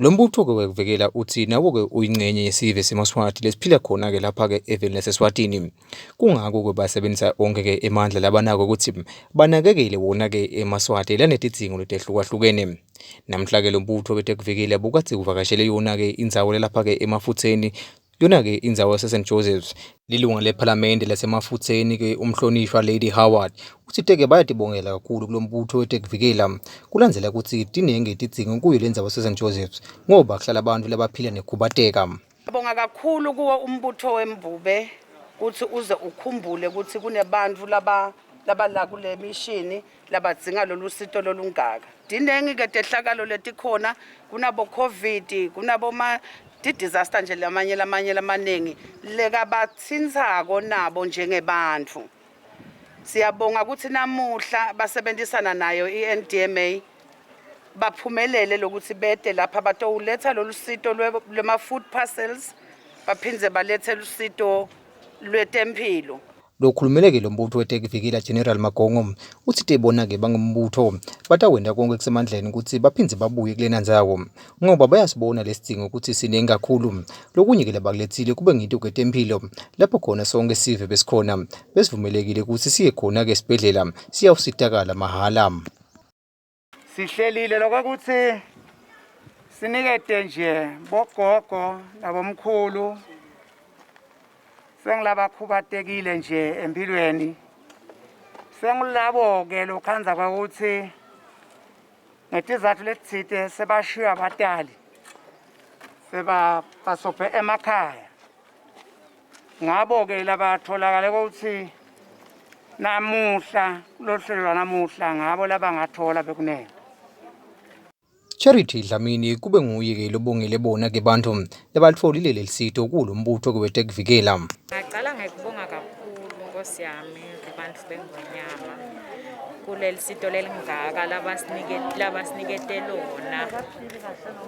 Lo mbutfo-ke wekuvikela utsi nawo-ke uyincenye yesive semaSwati lesiphila khona-ke lapha-ke eveni laseSwatini. Kungako-ke basebenzisa onkhe-ke emandla labanako kutsi banakekele wona-ke emaSwati lanetidzingo letehlukahlukene. Namhla-ke lo mbutfo wetekuvikela bukadze uvakashele yona-ke indzawo lalapha-ke emafutseni Yona-ke indzawo yase-St Joseph's, lilunga lephalamende lasemafutseni-ke umhlonishwa Lady Howard utsite-ke bayatibongela kakhulu kulo mbutfo wetekuvikela kulandzela kutsi tinengi tidzingo kuyo lendzawo yase-St Joseph's ngoba kuhlala bantfu labaphila nekukhubateka. Ngiyabonga kakhulu kuwo umbutfo wembube kutsi uze ukhumbule kutsi kunebantfu laba labala kule mishini labadzinga lolu sito lolungaka. Tinengi-ke tehlakalo letikhona, kunabo-COVID, kunaboma ti-disaster nje lamanye lamanye lamaningi lekabatsintsako nabo njengebantfu. Siyabonga kutsi namuhla basebentisana nayo i-NDMA baphumelele lokuthi bete lapha batowuletsa lolu sito lwema-food parcels baphindze balethe lusito lwetempilo. Lokhulumele-ke lo mbutfo wetekuvikela General Magongo utsite bona-ke bangumbutfo batawenta konkhe kusemandleni kutsi baphindze babuye kulena ndzawo ngoba bayasibona lesidzingo kutsi siningi kakhulu. Lokunye-ke labakuletsile kube ngito-ke temphilo lapho khona sonkhe sive besikhona besivumelekile kutsi siye khona-ke esibhedlela siyawusitakala mahhala. Sihlelile lokuthi sinikete nje bogogo nabomkhulu sengilabakhubatekile nje empilweni sengilabo-ke lokhandza kwekuthi ngetizatfu letitsite sebashiywa abatali sebasophe emakhaya Ngabo-ke labatholakale kutsi namuhla kulolu hlelo lwanamuhla ngabo labangathola bekunene. Charity Dlamini kube nguye-ke lobongele bona-ke bantfu labalitfolile lelisito kulo mbutfo-ke wetekuvikela. Ngacala ngekubonga kakhulu Nkosi yami kubantfu bengonyama kuleli sito lelingaka labasinikete lona.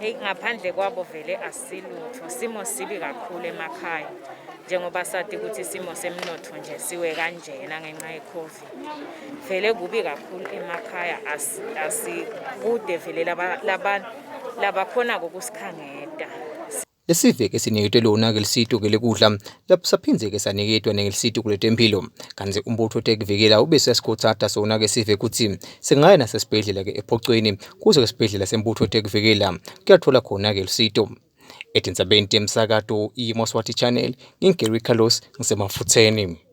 Eyi ngaphandle kwabo vele asilutho, simo sibi kakhulu emakhaya njengoba sati ukuthi isimo semnotfo nje siwe kanjena ngenxa ye-COVID. Vele kubi kakhulu emakhaya asikude vele labakhonako kusikhangeta. Lesive ke siniketwe lona ke lisito ke lekudla lapho saphindze ke saniketwa nelisito kuletemphilo kantsi umbutfo wetekuvikela ube sesikhutsata sona ke sive kutsi singaya nasesibhedlela ke ephocweni kuze ke sibhedlela sembutfo wetekuvikela kuyatfola khona ke lusito. Etindzabeni temsakato iMoswati Channel ngingu Gary Carlos ngisemafutseni.